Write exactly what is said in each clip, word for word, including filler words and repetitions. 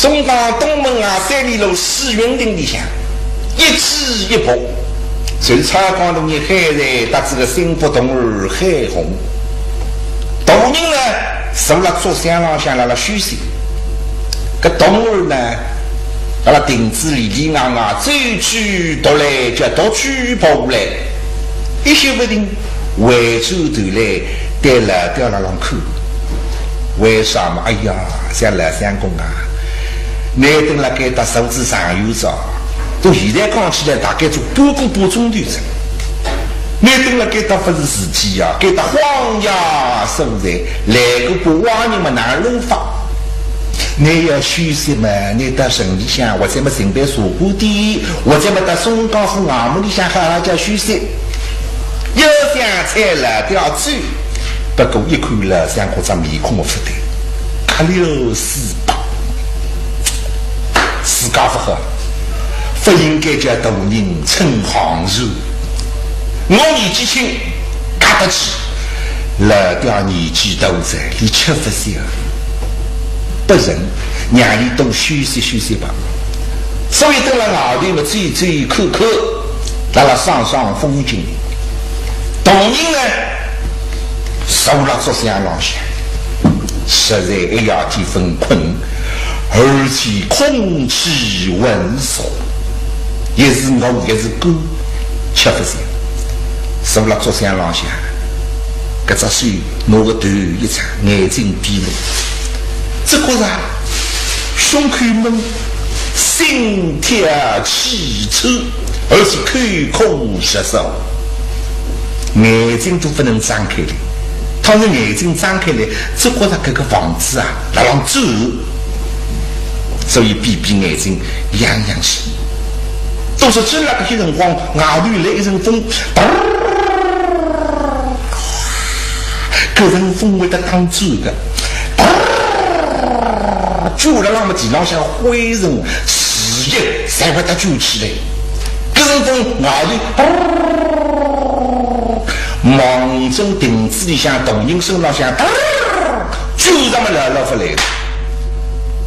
松江东门外三里路紫云亭里向，一枝一木，就是唱江东人海瑞搭仔个心腹童儿海洪。大人呢，坐辣竹箱浪向辣辣休息。搿童儿呢，辣辣亭子里里外外走去踱来，叫踱去跑来，一歇勿停，回转头来，对老刁辣浪看。为啥嘛？哎呀，想老相公啊，倷蹲辣该搭坐仔长远哉，到现在讲起来大概做半个半钟头哉。倷蹲辣该搭勿是事体呀，该搭荒野所在，来个个坏人嘛哪能弄法？倷要休息嘛，倷到城里向，或者么寻爿茶馆店，或者么到松江府衙门里向好好叫休息。要想睬老刁走，不过一看老相公张面孔勿对，可怜死吧。自家勿好，勿应该叫大人趁行势。我年纪轻，轧得起，老刁年纪大哉，俚吃勿消，勿忍，让俚多休息休息吧。所以蹲辣外头么走走看看，辣辣赏赏风景。大人呢，坐辣竹箱浪向，实在一夜天勿困，而且空气浑浊，一时饿一时干，吃勿消。坐辣竹箱浪向，搿只手拿个头一撑，眼睛闭拢，只觉着胸口闷，心跳气喘，而且口空舌燥。 眼睛都勿能张开来，倘若眼睛张开来，只觉着搿个房子啊辣浪转，所以闭闭眼睛养养神。都是转辣搿歇辰光，外头来一阵风，嘚儿，搿阵风会得打转个，嘚儿，卷辣浪么地浪向灰尘，树叶侪会得卷起来。搿阵风外头，嘚儿， 望准亭子里向大人身浪向，嘚儿，就搿么来了勿来，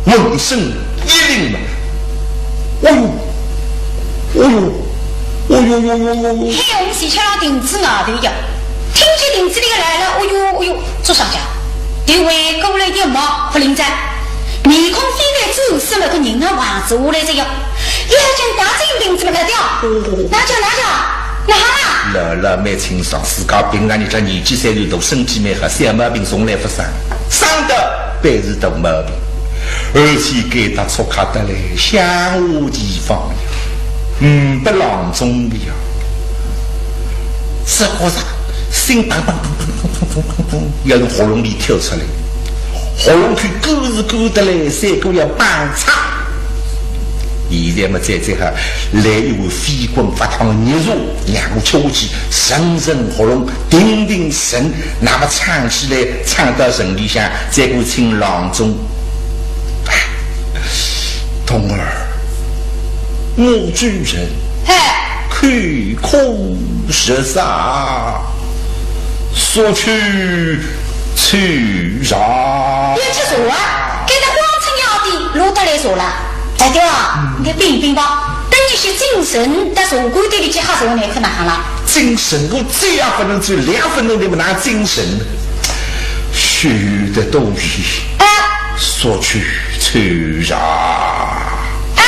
浑身一凛嘛。哦哟，哦哟，哦哟哟哟哟哟。嘿，我们前去了亭子外头呀，听见亭子里来了，哦哟哦哟，做啥家？就回过来一望，勿灵哉。 面孔非但转，身么个人啊横直下来哉呀。要紧踏进亭子么来掉。哪叫哪叫？哪哈啦？老老蛮清爽，自家平常日脚年纪虽然大，身体蛮好，小毛病从来勿生，生得必是大毛病。而且该搭错开得来，乡下地方呀，嗯，勿郎中的呀。 只觉着心砰砰砰砰砰砰砰砰砰，要从喉咙里跳出来，喉咙口干是干得来，像个要崩拆。现在么再再哈，来一碗飞滚发烫的热茶，让我吃下去，顺顺喉咙，定定神，那么唱起来，唱到城里向，再过请郎中。童儿，我主人 嘿。口空舌燥，速去取茶。要吃茶啊？该搭光春夜里落得来茶了。哎，对啊，嗯。你禀禀吧，等歇进城，到茶馆店里去喝茶，你看哪哈了？进城，我走也勿能走，两分钟你们哪进城？休得多言。哎。速去取茶。哎，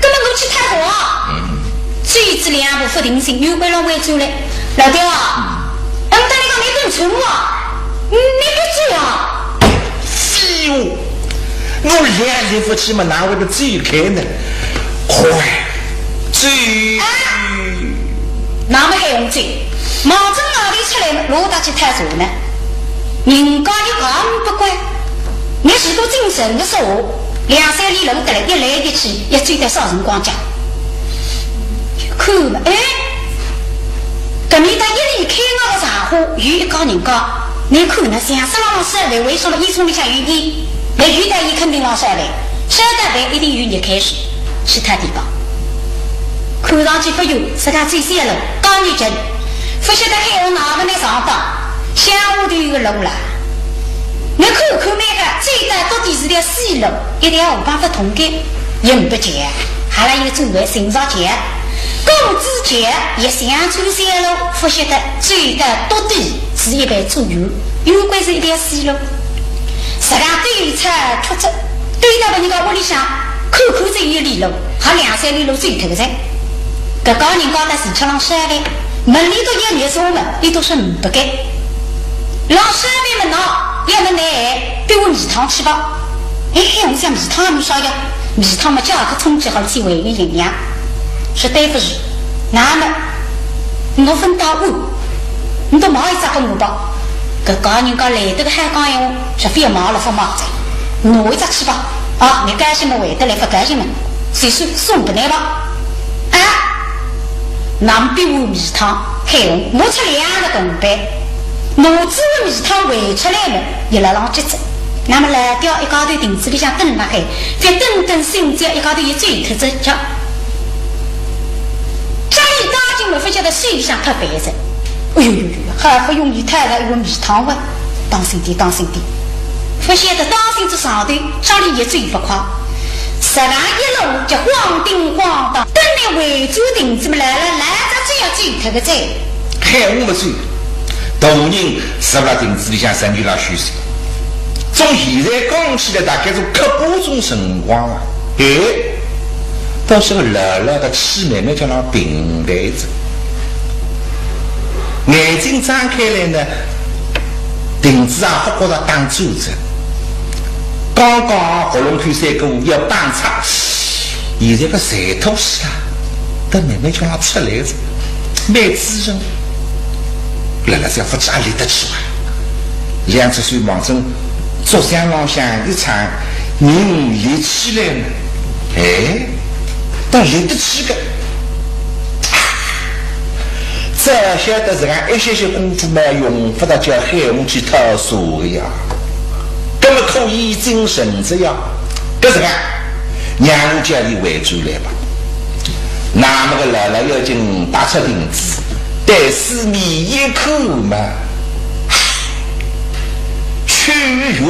搿么我去讨茶啊。嗯。 走仔两步勿定心，又拨人围住了。老刁啊，嗯。俺搭你讲，你跟从我，你，你别走啊！废话，我来来勿及嘛，哪会得走开呢？快，走！哎，那么还用走？望准外头出来嘛，落搭去讨茶呢。人家一讲不管，你是个精神的说，两三里路得来，一来一去，要走得啥辰光讲？ 看嘛，哎，搿面搭一连开外个茶花，有一家人家，你看那墙壁浪向烧饭，为啥么烟囱里向有烟？那有得烟肯定浪烧饭，烧得饭一定有热开水，其他地方。看上去勿远，自家走小路，刚一进，勿晓得海河哪门来上当，乡下头有个路啦。我看看么个，走到笃底是条死路，一条河浜勿通个，也勿叫，阿拉有种为寻着叫，公子叫，也想出小路，勿晓得走到笃底是一爿竹园，又归是一条死路。实梗兜出出出，兜到人家屋里向，看看只有一里路，还两三里路走脱个哉。搿家人家到市场浪烧饭，问俚笃要肉啥么，俚笃说勿给。 老师，你们喏，要么拿杯碗米汤去吧。哎，我想米汤没啥呀，米汤嘛，加个冲击好，去喂喂营养。说对勿住，那么我分到碗，你都买一只给我吧。搿家人家来得个海讲闲话，说非要买了勿买哉，拿一只去吧。啊，你高兴么喂得来，勿高兴么，随手送拨你吧。啊， 拿杯碗米汤，海红拿出两个铜钿，拿仔碗米汤喂出来了，伊辣浪急哉。那么老爹一家头亭子里向等辣海，再等等醒觉，一家头也走脱哉。家里打进来，勿晓得手里向拍翻哉。哎呦呦呦，好不容易讨着一碗米汤喂，当心点，当心点。勿晓得当心仔上头，家里也走勿快。 实梗一路就晃叮晃当，等俚回转亭子么来了，来着就要走脱个哉。海红勿走，大人坐辣亭子里向神游辣休息。从现在讲起来，大概是刻半钟辰光啊。哎，倒是个老老个气慢慢叫伊平淡着。眼睛张开来呢， 亭子啊，勿觉着打转哉。刚刚喉咙口水个要崩出，现在个馋吐水啊，倒慢慢叫伊出来哉，蛮滋润。辣辣想勿知阿立得去伐？两只手望准桌向浪向一撑，人立起来呢，哎，倒立得起个。 早晓得实梗一歇歇功夫嘛，用勿着叫海红去讨茶个呀，搿么可以精神着呀。搿实梗，让我叫伊回转来吧。那么个老老要紧踏出亭子，对四面一看嘛，去远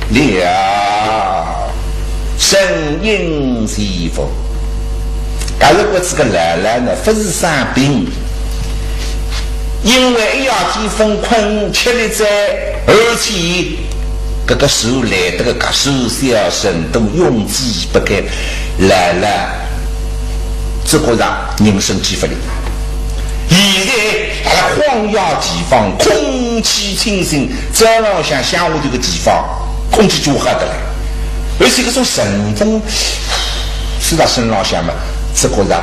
了。 声音起伏。搿个日子个老老呢，勿是生病，因为一夜天勿困，吃力哉，而且搿个茶来得个格式小，人都用之不改，老老只觉着人生几勿灵。现在辣辣荒野地方，空气清新，早浪向乡下头个地方，空气就好得来。 而且搿种神风吹辣身浪向嘛，只觉着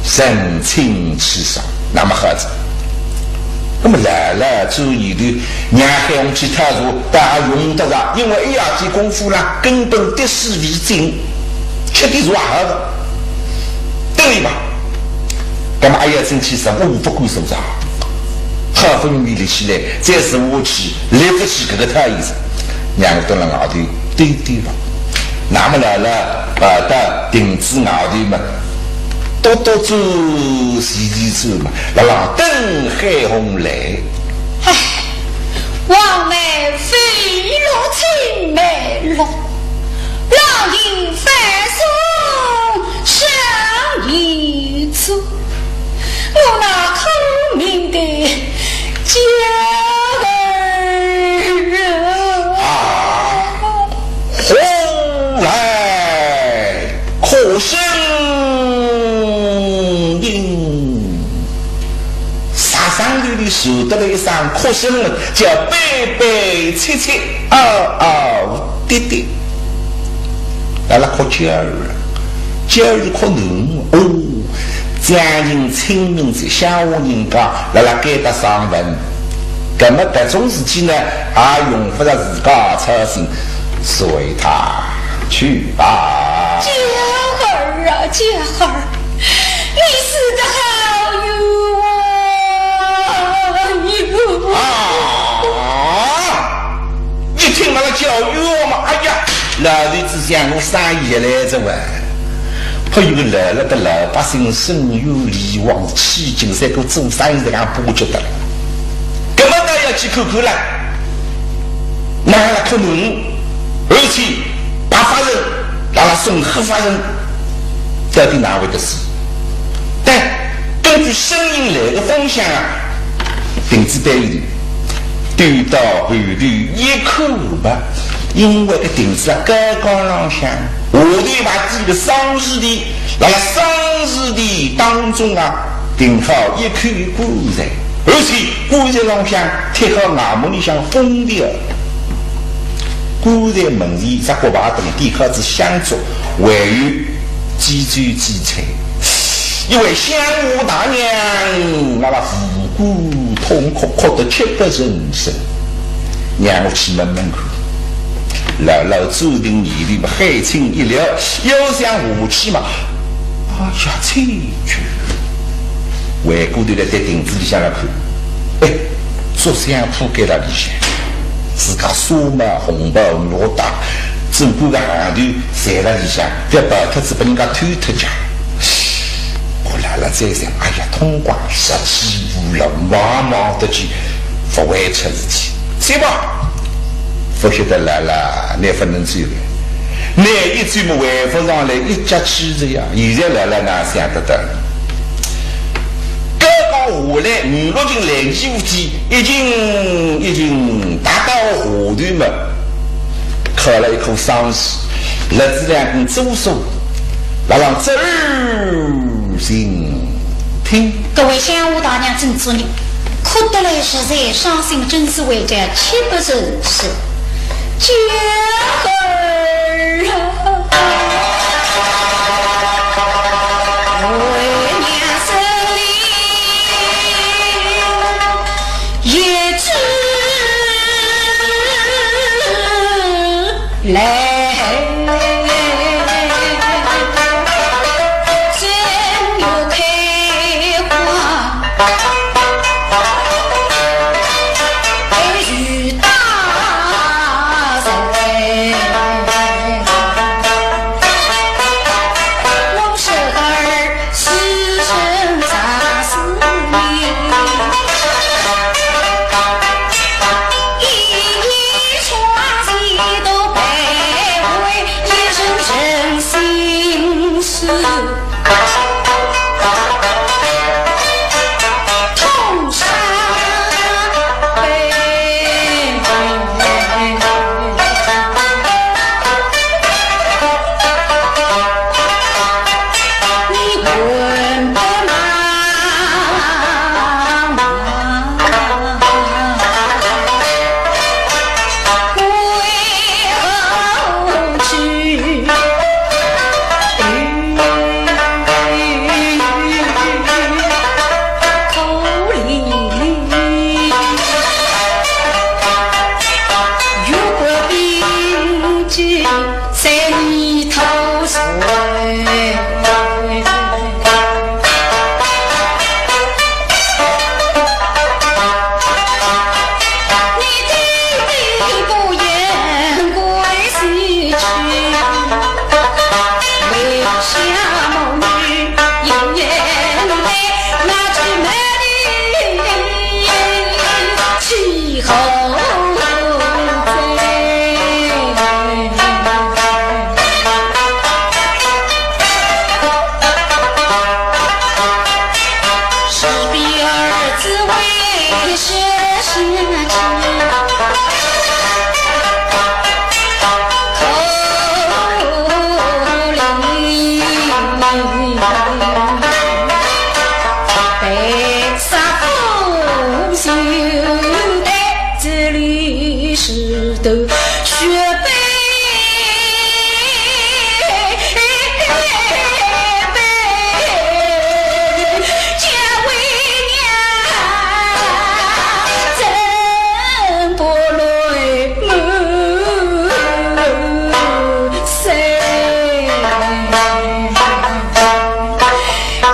神清气爽，那么好哉。那么老老转念头，让海红去讨茶，倒也用得着，因为一夜天功夫啦，根本滴水未进，吃点茶也好个。等伊吧，那么阿要进去啥，我勿敢说啥，好不容易立起来，再是下去，立勿起搿个讨茶哉，让我蹲辣外头 对对吧？那么老老跑到亭子外头嘛，兜兜转，转转转嘛，辣辣等海红来。唉，往来飞落青梅落，浪影翻送上一处。 我那苦命的娇儿啊！啊，呼来哭声音。沙声里头传得来一声哭声，叫悲悲切切，嗷嗷啼啼。 辣辣哭娇儿，娇儿哭囡儿。哦，将近清明节，乡下人家辣辣街搭上坟，搿么搿种事体呢，也用勿着自家操心，随他去吧。娇儿啊，娇儿，你死得好冤枉啊！啊！ 一听辣辣叫冤枉嘛，哎呀，老头子想我生意也来着哇。还有个老老个老百姓伸冤理枉，千金三个做生意实梗巴结得了。搿么倒要去看看了。㑚辣哭囡，而且白发人，辣辣送黑发人，到底哪会得事？但根据声音来个方向啊，亭子背后头，对到后头一看吧，因为搿亭子啊，高高浪向，下头嘛底个桑树地，辣辣桑树地当中啊，停好一口棺材。 而且棺材浪向贴好衙门里向封条。棺材门前只角牌凳，点好仔香烛，还有几桌几菜。一位乡下大娘，辣辣扶棺痛哭，哭得泣不成声。让我去问问看。老老坐定泥里嘛，海清一撩，腰想下去嘛，哎呀，啐！ 回过头来对亭子里向来看，哎，竹香铺盖辣里向，自家纱帽、红袍、玉带，整个个行头侪辣里向，覅跑脱仔拨人家偷脱家。我辣辣再想，哎呀，通光，实际无路，忙忙得去，勿会出事体。去吧，勿晓得辣辣，乃勿能走了。 乃一走么回勿上来，一脚去仔呀，现在辣辣哪想得到？刚刚下来，五六斤来衣服子，一斤一斤踏到下头么，敲了一棵桑树，立仔两根粗树，辣浪走进听。各位乡下大娘，请注意，哭得来实在伤心，真是为家泣不成声。 娇儿啊，为娘受累一直来，正月开花。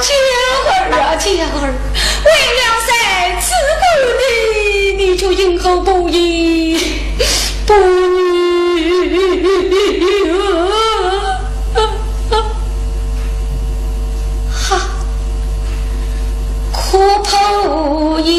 娇儿啊，娇儿，为了在此故地，你就因何不依不饶？哈，可怕无言。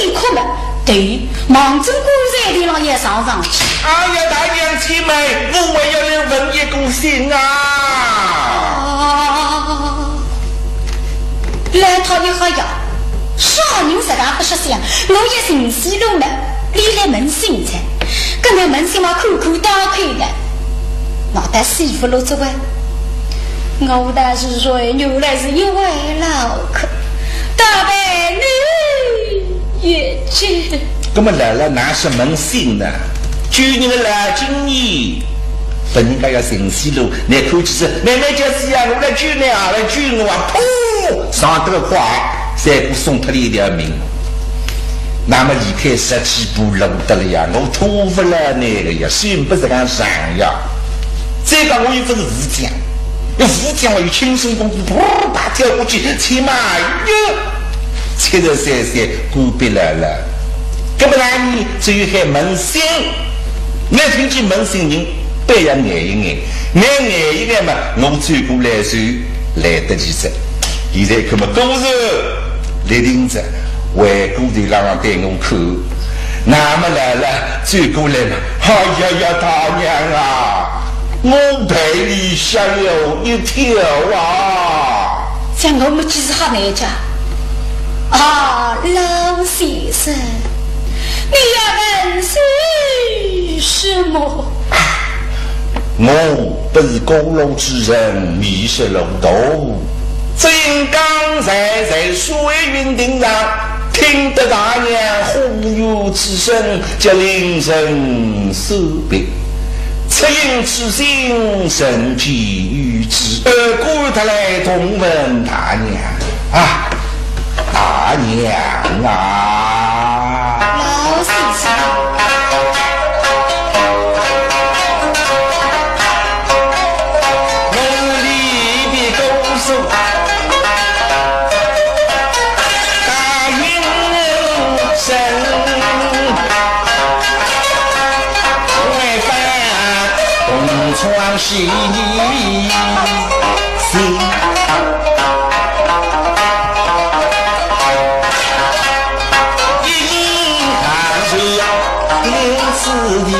你哭么？对，望准棺材头浪要上上去。哎呀，大娘且慢，我还要来问一个信啊！啊，老太爷好呀，啥人实在不识相，我也寻死路么，你来问信哉，跟我问信嘛，看看打开呢。 我倒是不落这位，我倒是说，原来是一位老客，打扮你也见。那么老老哪是问信呢？救人的老经验，本应该要寻死路，你看起是慢慢叫死啊，我来救你啊，来救我啊，噗，上得快，三步送脱了一条命。 那么离开十几步路得了呀，我拖不了那个呀，手不是讲长呀。再讲我又不是武将，要武将我有轻松功夫，噗，啪跳过去，且慢哟，七十三岁，过不了了。搿么呢，只有喊问信，我听见问信人，不要眼一眼，眼眼一眼嘛，我走过来就来得及哉。现在搿么都是 立定着，回过头来对我看。那么老老走过来了，哎呀呀，大娘啊，我被你吓了一跳啊！像我们几时好来着？啊，老先生，你要问些什么？ 我本是过路之人，迷失路途，只因刚才在水云亭上听得大娘呼唤之声，叫临阵索别，只因此心神急于之，呃，故特来同问大娘啊。 大娘啊！老先生。我里边告诉大人，为犯同窗戏。 一言堂上名字的，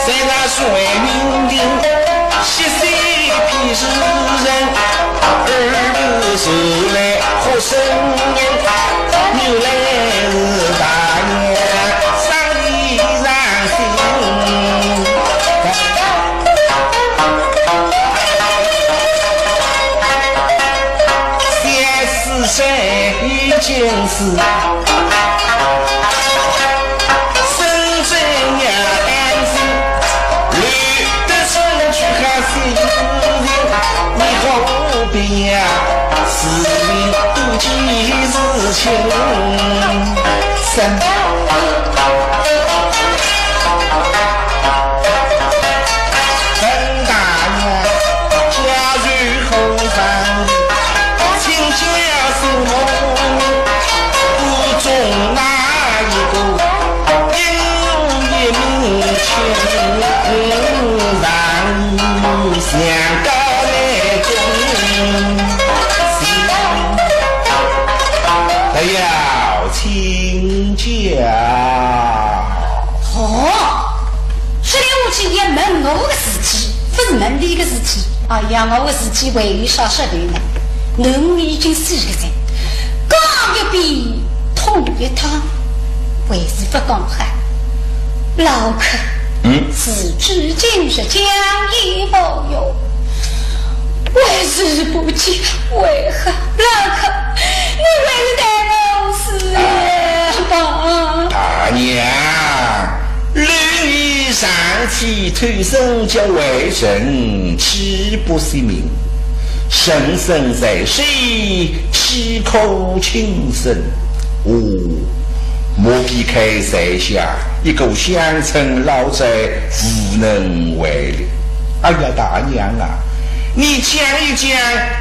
在那水云亭，七岁便是人，二十岁来 好生人，原来是大娘生意上心。三四岁已经是 深圳呀，安徽，绿的城区还是有人，你何必呀，自命多情是情深。本大娘家住何方？亲家姓何名？府中哪一个？ 哎呀，亲家。哦，说来我去也问我个事体，不是问你个事体。哎呀，我个事体为啥说头呢？侬已经死个人，讲一遍痛一趟。 还是不讲好。老客，嗯？时至今日，讲也无用，还是不讲为好。老客，你还是待我死吧。大娘，儿女上天投生叫为人，岂不惜命？ 人生在世，岂可轻生？哦，莫非在下一个乡村老者无能为力。哎呀，大娘啊，你讲一讲，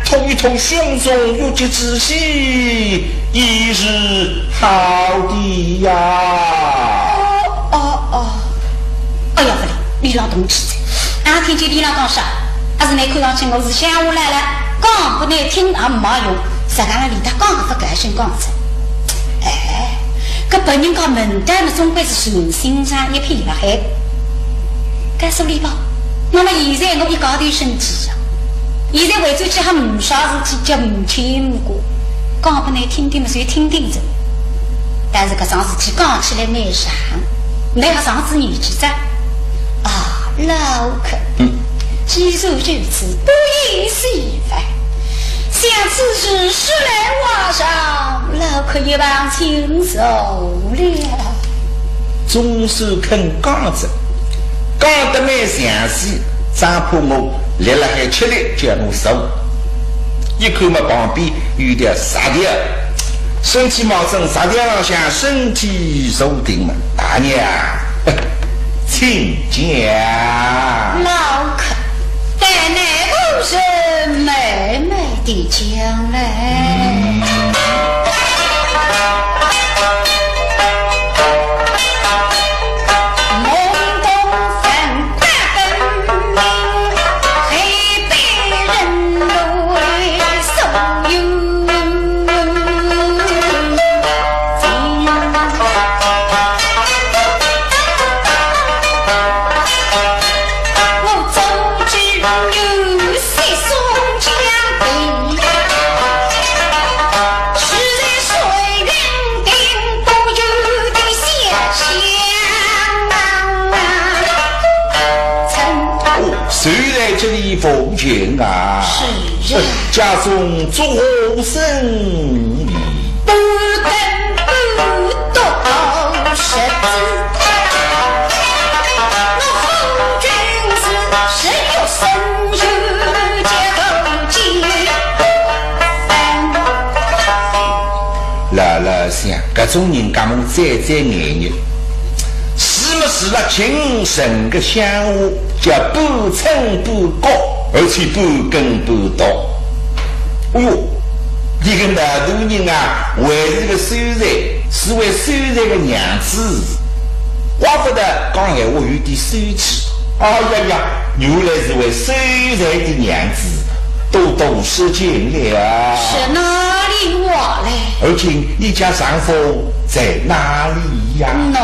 吐一吐胸中鬱结之气，也是好的呀。哦，哦，哦。哎呀，勿灵，里浪动静哉。俺听见里浪讲啥？阿是倷看上去我是乡下来了。讲拨倷听也没用，实梗了连搭讲也勿高兴讲出。哎，搿别人家门当户对总归是存心上一片辣海。告诉俚吧，那么现在我一家头身体啊，现在回转去还没啥事体，叫没牵挂，讲拨倷听听嘛，就听听着。但是搿桩事体讲起来蛮长，倷还上仔年纪哉。啊，老客，嗯。既然如此，不宜细 烦。想此事说来话长，老客一旁请坐了。总算肯讲着，讲得蛮详细，只怕我立辣海吃力叫我坐。一看嘛，旁边有条石条，身体望准石条浪向身体坐定嘛。大娘，请讲。老客， 待那个人慢慢地讲来。嗯。哦，就在这里附近啊。是啊。家中作何生意？ 老老想，搿种人家么再再眼热，是么是了京城个乡下，叫半村半角，而且半耕半读。哎哟， 一个老大人啊，还是个秀才，是位秀才个娘子，怪不得讲闲话有点秀气。哎呀呀，原来是位秀才的娘子，多多失敬了。是哪里话嘞？而且你家丈夫在哪里呀？喏。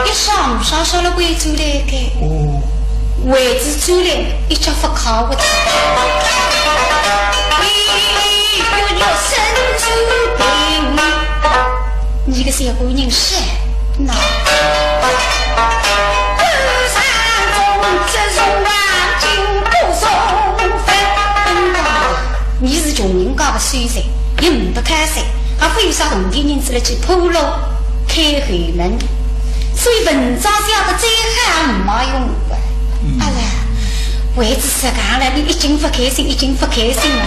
一上午上上了回转来个。哦。 为仔出来一脚勿靠我。你个小官人是，那。你是穷人家个秀才，也没得开销，还费啥铜钿银子来去铺路开后门？所以文章写得再好也没用个。嗯。阿兰，为仔实梗了，你已经勿开心，已经勿开心了。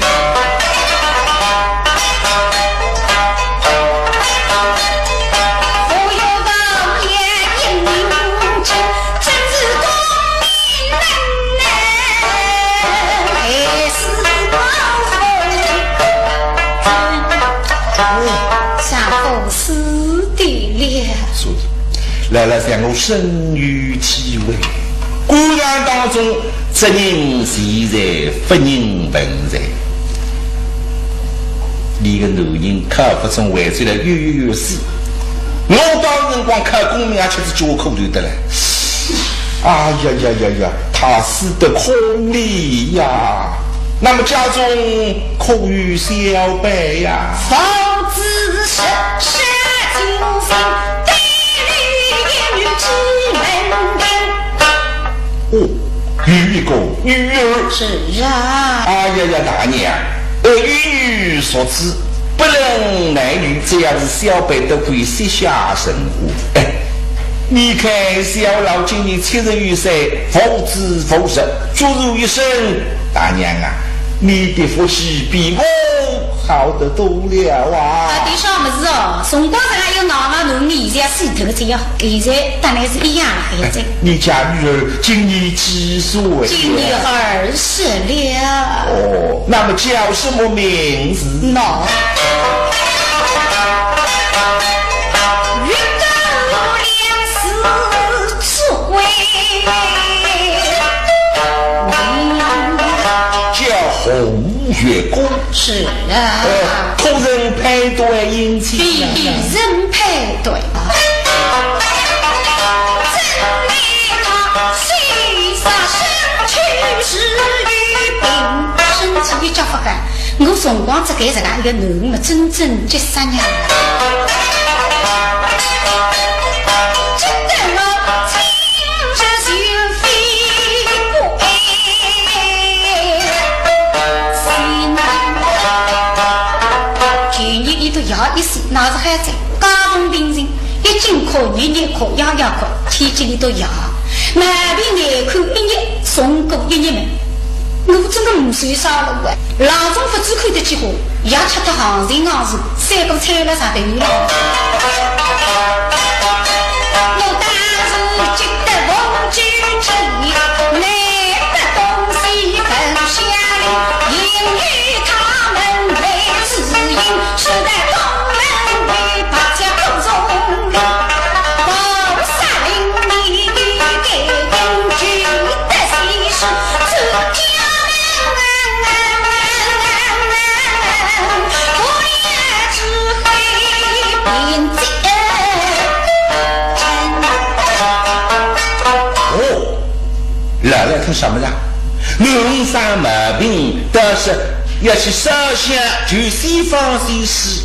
丈夫死的了。是的，老老想我深有体会。官场当中，职人钱财，勿仁文财。你个男人靠勿中，为仔了又又又死。我当辰光靠功名也吃仔交关苦头得了。哎呀呀呀呀，他死得可怜呀！ 那么家中可有小辈呀？父子十世情深，对立一女朱门庭。哦，有一个女儿。是啊。哎呀呀，大娘，儿女所知，不论男女，只要是小辈都可以膝下生活。哎， 你看小老今年七十余岁，无子无孙，孑然一身。大娘啊，你的福气比我好得多了啊。啊，对啥物事哦？辰光上还有闹闹弄弄，现在死脱个这样，现在当然是一样的，现在。你家女儿今年几岁了？今年二十了。哦，那么叫什么名字？喏。 叫红月宫。是啊。呃，托人配对姻亲啊。托人配对啊。身体一脚发汗，我辰光只给自家一个囡儿嘛，真正急煞人。 前日里头夜一宿，那是还在，家中病人，一经哭，日日哭，夜夜哭，天气里头夜，毛病难看，一日送过一日门。 我真个唔算啥了喂，郎中勿知看得起我，也吃脱行情行情，三个菜了啥等于了。我当时急得忘记天，难得东西分下来，因为他们没自由，是在东门里把家不容易。 哦，来了，看什么了？弄啥毛病？但是要去烧香，求西方先师。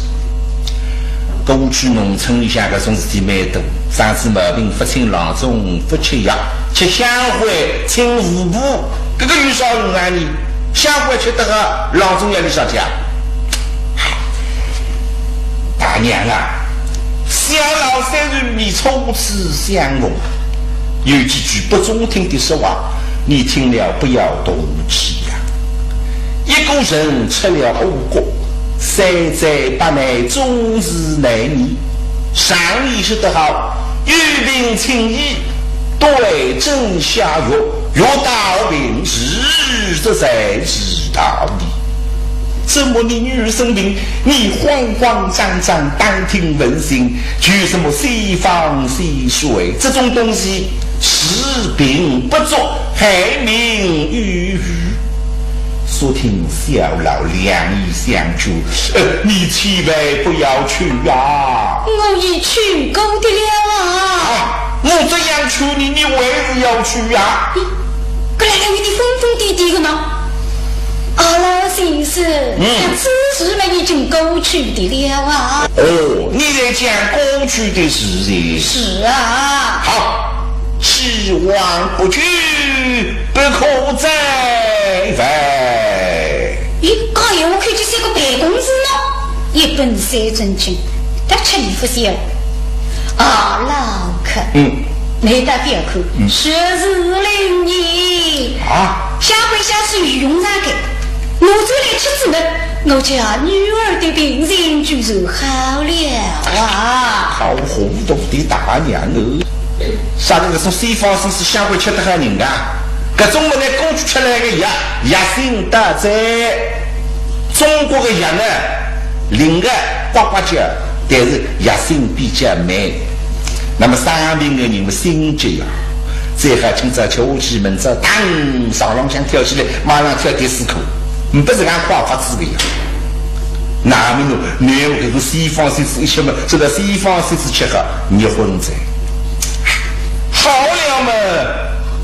过去农村里向搿种事体蛮多，生仔毛病勿请郎中，勿吃药，吃香灰，请巫婆，搿个有啥用啊你？香灰吃得好，郎中要你啥家？大娘啊，小老虽然没初次相逢，有几句不中听的说话，你听了不要动气呀。一个人出了五谷， 三灾八难总是难免。常言说得好，有病请医，对症下药，药到病除，这才是道理。怎么你女儿生病，你慌慌张张，当听问信，求什么西方仙水，这种东西治病不足，害命于无。 说听小老两意相求，呃，你千万不要去呀。我已去过的了啊。啊，我这样求你，你还是要去呀？搿两个月你疯疯癫癫的呢？啊，老先生，嗯。此事嘛已经过去的了啊。哦，你在讲过去的事情。是啊。好，既往不咎， 不可再犯。咦，讲闲话看见三个办公室呢，一本三正经，但吃力不消。啊，老客，嗯。没得别个，嗯。实是灵异。啊？下回下次用上个，我就来吃子们，我家女儿的病情就算好了啊。好糊涂的大娘哦。 啥个搿种西方仙水香灰吃得好人家，搿种物事过去吃来个药，药性大哉。中国个药呢，灵个呱呱叫，但是药性比较慢。那么生病个人嘛心急呀，最好今朝吃下去，明朝当床浪向跳起来，马上跳第四颗，勿是讲快法子个呀。 那么侬，侬搿个西方仙水一吃嘛，吃到西方仙水吃好，热昏哉。好了嘛，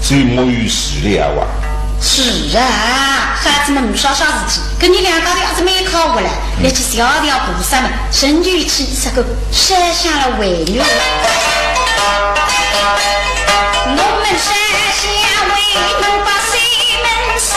就没有事了啊。是啊，啥子嘛没啥啥事体，跟你两家头还是蛮靠谱了，而且小调菩萨嘛，神就去这个山下了为牛。我们山下为奴把西门是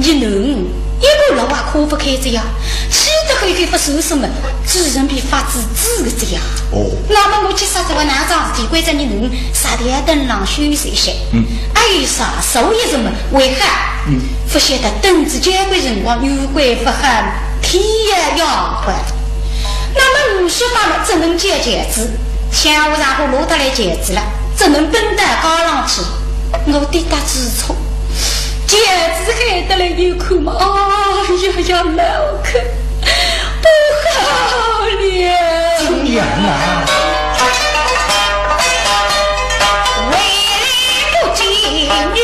一囡，一个老啊，可勿开只呀，气得开开勿收拾么，主人便发子子个只呀。哦。那么我去啥子话，哪桩事体关照一囡，啥点等浪休息歇。嗯。还有啥，所以什么，为啥？嗯。勿晓得等仔交关辰光，又怪勿喊，天也要昏。那么五十八么，只能叫轿子，像我上火落得来轿子了，只能奔到街浪去。我的大子错。 轿子喊得来有苦嘛，哎呀呀，老苦，不好了。怎样啊？为来不及女儿命，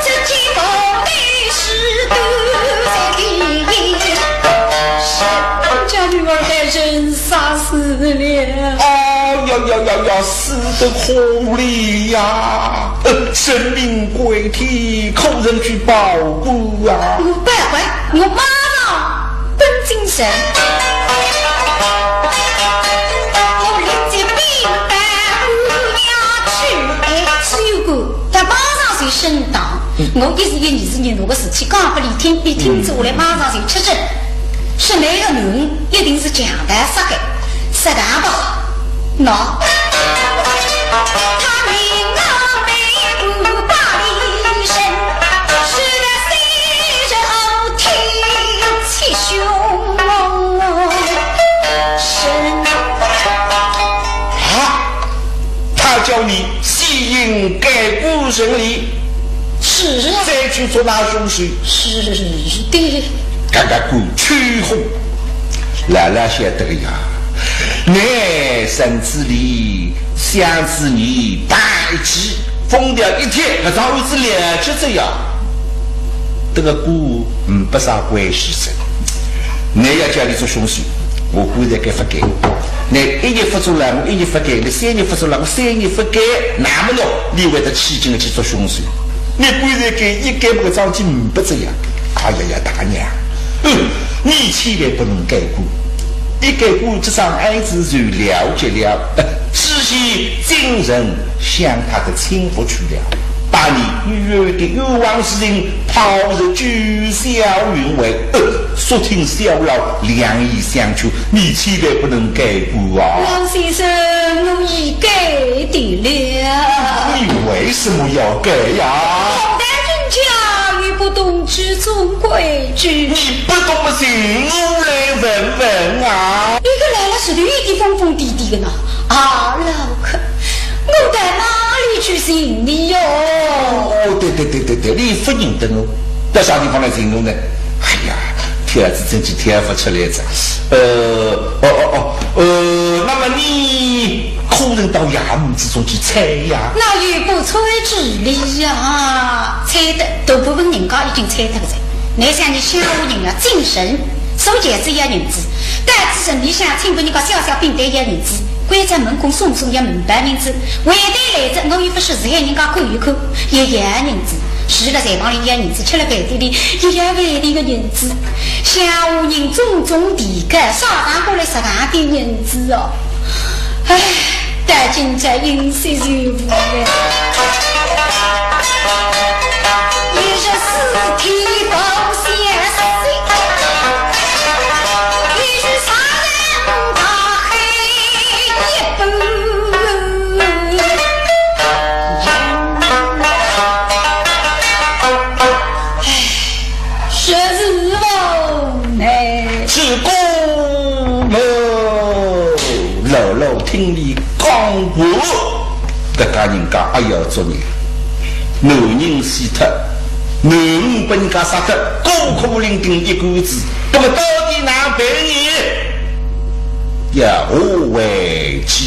这几个内侍都在听。什么叫女儿害人杀死了？哎呀呀呀呀，死得可怜呀！ 呃，神明归天，可曾去报官啊？我报官，我马上奔京城。我立即禀报官去。哎，只有官，他马上就升堂。嗯。我一时一二十年，我个事体讲拨伊听，伊听仔下来，马上就出奏。说那个囡一定是强盗杀害，杀大吧。 喏，他命我们不把一生，使得谁人天气凶猛。啊，他叫你细应该官人哩。是啊。再去捉拿凶手。是的。搿个官吹火，老老晓得个呀。 乃生子里，想子你，白起，封掉一天，搿桩案子了结哉呀。搿个官，嗯，勿啥关系哉。乃要叫你捉凶手，我官才该勿该。乃一日勿捉了，我一日勿该；乃三日勿捉了，我三日勿该。那么喏，你会得起劲个去捉凶手。乃官才该一该，搿桩事体呒不哉呀。哎呀呀，大娘，嗯，你千万不能该官。 一该官这桩案子就了结了，呃，知县、京人向他的亲属去了，把你女儿的冤枉事情抛入九霄云外，呃，说听小老两意相求，你千万不能该官啊！老先生，我已该的了。你为什么要该呀？ 当大人家又不懂这种规矩。你不懂么，请我来问问啊。一个来了是头一点疯疯癫癫的呢。啊，老客，我到哪里去寻你哟？哦，对对对对对，你不认得我，到啥地方来寻我呢？哎呀，跳仔真去跳不出来哉。呃，哦哦哦，呃，那么你可曾到衙门之中去猜呀？那又不猜之理呀。 猜得，大部分人家已经猜得个哉。乃像你乡下人啊，进城，收轿子要银子，到仔城里向请拨人家小小饼担要银子，关照门口送送要门票银子，回头来仔，我又不是是喊人家看一看，也要银子，住了柴房里要银子，吃了饭店里也要饭店个银子。乡下人种种提高，啥上过来啥上点银子哦。唉， 但今朝饮食有福了，一日四天不歇息，一日杀人大海一般。唉，实是无奈。是公母。 老老听你讲过，搿家人家还要作孽。男人死脱，囡儿拨人家杀脱，孤苦伶仃一个子，搿么到底哪办呢？要何为之